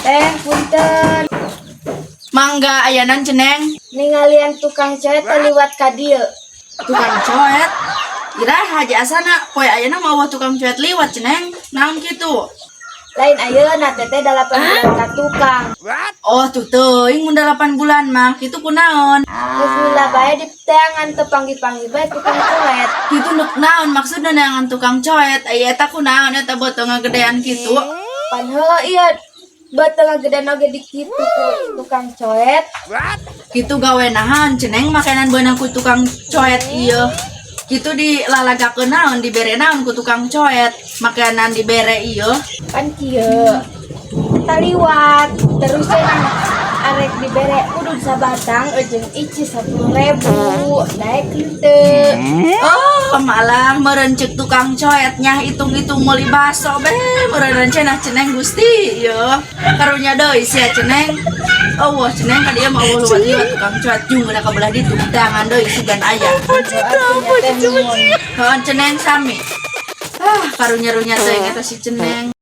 Teh, punten. Mangga, aya naon, Ceneng? Ningalian tukang coet liwat ka dieu. Tukang coet? Iraha haji asana poe ayeuna mah euweuh tukang coet liwat, Ceneng. Naon kitu? Lain ayeuna, Teteh, 8 bulan ka tukang. Oh, tuh teuing mun 8 bulan mah. Kitu kunaon? Geus lila bae diteangan, teu panggih-panggih bae tukang coet. Kitu nuk naon maksudna neangan tukang coet? Aya eta kunaon eta beuteung ngagedean kitu? Pan heuh ieu beuteung ngagedean oge dikitu ku tukang coet. Kitu gawe nahan, Ceneng, makanan beunang ku tukang coet ieu? Kitu dilalagakeun naon, dibere naon ku tukang coet? Makanan dibere ieu? Pan kieu. Taliwat terus cenah arek dibere udud sabatang jeung ici 10.000, daek henteu? Oh, malah meureun ceuk tukang coet nya hitung-hitung meuli baso be meureun cenah, Ceneng. Gusti ieu. Karunya deui sia, Ceneng. Oh, wah, Ceneng, ka dieu mah euweuh liwat-liwat tukang coet, jung ka belah ditu teangan deui, sugan aya. Teh, nuhun. Heeh, Ceneng, sami. Ah, karunya-runya teuing eta si Ceneng.